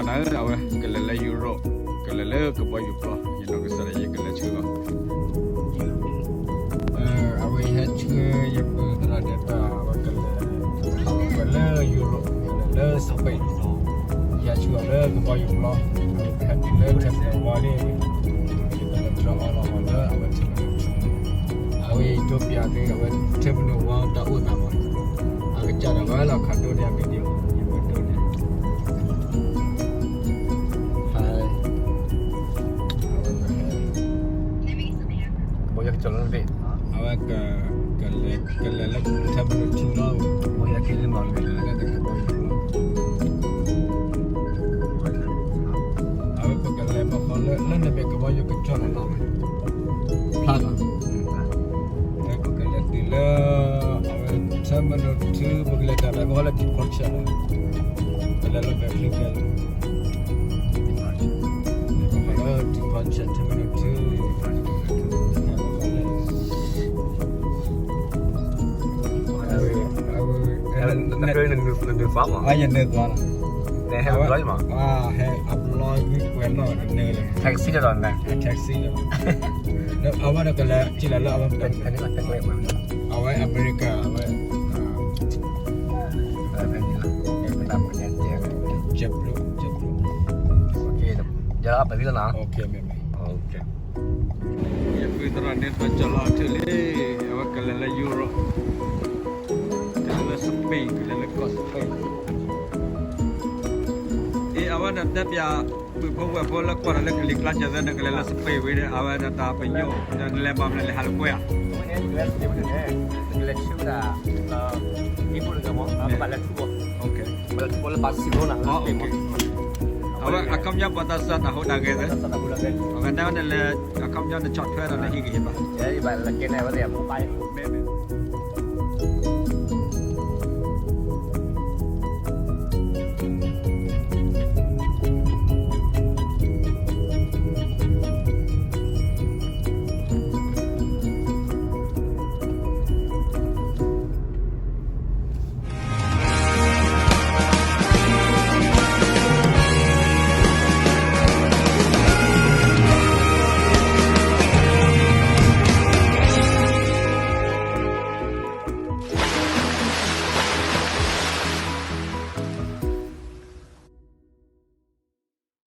အဝဲကလဲၤလၢ Europe, ကလဲၤလၢကဘီယူၤပျီ, ယနီၢ်ကစၢ်ဒၣ်ယဲကလဲၤဆှၢလီၤ. အဝဲယဟဲဆှၢယပုၢ်သရၣ်ဒဲးတၢ် အဝဲကလဲၤလၢ Europe, ကလဲၤလၢ Spain, ယဟဲဆှၢအီၤလၢကဘီယူၤပျီ, အဝဲကဟဲတုၤလၢ terminal one န့ၣ်, ယကလဲၤတြီအီၤလီၤလၢအဝဲ terminal two, အဝဲယတိပျးသု အဝဲ terminal one တၢ်အိၣ်သးမး, အကစၢ်ဒၣ်ဝဲလီၤ ခးဒိၣ်န့ၢ်အ video, ယဝဲဒိၣ်န့ၢ် အဝဲကလဲၤလၢ terminal two လီၤ, အဝဲပကလဲၤမၤဃီလၢ လၢနမဲာ်ကဘီယူၤကထီၣ်လီၤလီၤ, ဖျါလီၤ, ပကလဲၤတုၤလၢ အဝဲ terminal two, ပကလဲၤတၢ်လၢမၤဃီလၢ departure လီၤ, ပလဲၤလၢမဲာ်ချ့ကဲလီၤ, လၢ departure terminal two, အဝဲ နနုၤသီမး, ယနုၤသီလီၤ, နဟဲအဘျီမး, ဟဲအဘျီကွဲးနီၣ်နနုၤလီၤ, taxi လီၤ, taxi လီၤ, အဝဲကလဲၤထံၣ်လၢအဝဲ အဝဲအမဲရကၤ အဝဲ JetBlue, JetBlue, ယပသရၣ်န့ၣ်တၢ်ကၠီလီၤအထၢၣ်လံ, အဝဲကလဲၤလၢ Europe, ကလဲၤလၢ Spain, ကလဲၤလၢကီၢ် Spain, အဝဲဒၣ်တဲပျး ပုၢ်ဖိဝဲၢ်ဖိလၢကွၢ်တၢ်လၢကလံၤကျါစၢၤသၢ နကလဲၤလၢ Spain ဝံၤဒီး အဝဲဒၣ်တၢ်ပညိၣ် နလဲၤဘၣ်မနုၤလဲၤဟးလၢကွဲဧါ, ကလဲၤဆှၢဝဲဒၣ် လၢ Barcelona, အဝဲအခီပညီပှၤသးစၢ်တၢ်ဟူးတၢ်ဂဲၤသၢ, အဝဲဒၣ်နလဲၤ အခီပညီနဆီၣ်ထွဲဒီးနဟံၣ်ကဟ့ၣ်ဘၣ်, မ့မ့ၢ်